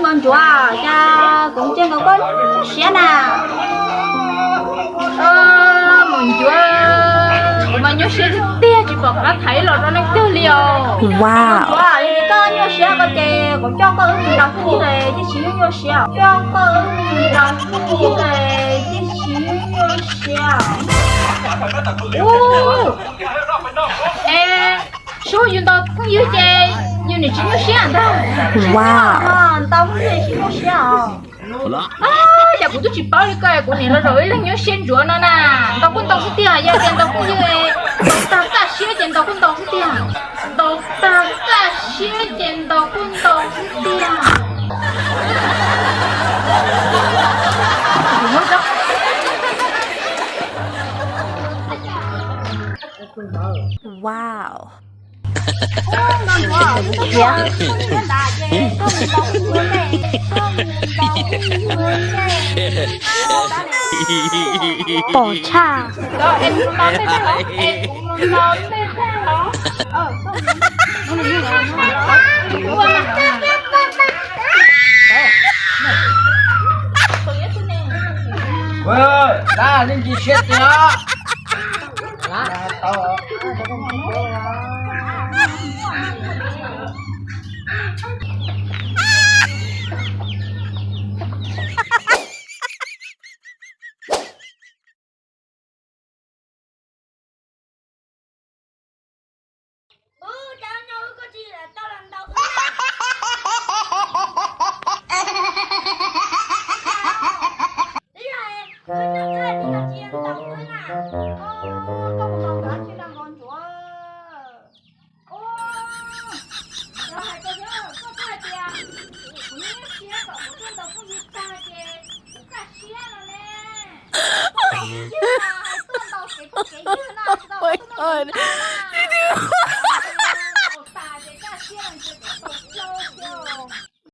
Npau Ntsuav, cas kuv ntsia nkaus koj nyuaj siab na? Npau Ntsuav, kuv mas nyuaj siab tiag tiag tsis pom qab thaiv los rau leej twg li os. Npau Ntsuav, yog tias koj nyuaj siab ko ces kuv coj koj wb mus ntaus fwj tib si, nyuaj siab, coj koj wb mus ntaus fwj tib si, nyuaj siab. Es sub yus ntaus phooj ywg ces yus nim tsis nyuaj siab ntag. Ntaus phooj ywg tsis nyuaj siab os. Cas kuv twb tsis paub li ko, kuv nim los zaum ib leeg nyuaj siab ntsuav no na. Ntaus kuj ntaus xwb tiag, yog tias ntaus phooj ywg, ntaus tag kaj siab ces ntaus kuj ntaus xwb tiag. Ntaus tag kaj siab ces ntaus kuj ntaus xwb tiag. Wow. Pom tshaj. Leej tsis siab tiag.